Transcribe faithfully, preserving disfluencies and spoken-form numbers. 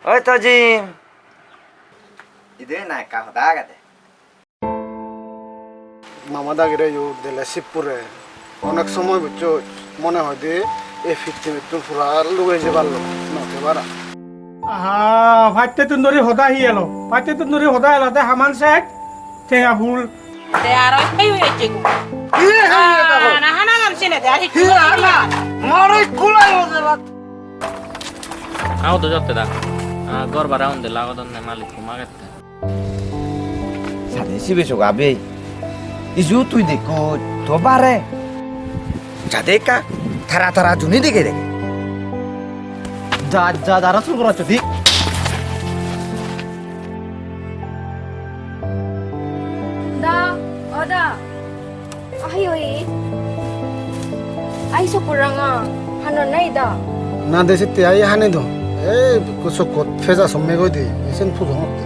Oi Tojim. Ide na ekka hoda agede. Mama dagire yo dele sip pure. Onek somoy buccho mone hoide ei pittimittun pura lugei jebar lok, no thebar ar. Aha, patte tun dori hoda hi elo? Patte tun dori hoda elo de haman sek, tenga phul. De aro hei hei ecche go. Hi hei hei ecche go? Ah, na hana gam sine de, ar hi. Hi hana? Moro kulai hoda. Aw do jotte da. Ah, gor bara unde lagodonne malik kumagette. Sade sibe sogabe. Iju tui dekko to bare. Jade ekka tara tara juni dege dege. Ja, ja, jara sur gora chodi. Da, o da. Ahi oi. Ai sokuranga. Hano nai da. Na de sitte ai hane do. Ei ko sokot pheja somme goi de. Esen pujo hotte.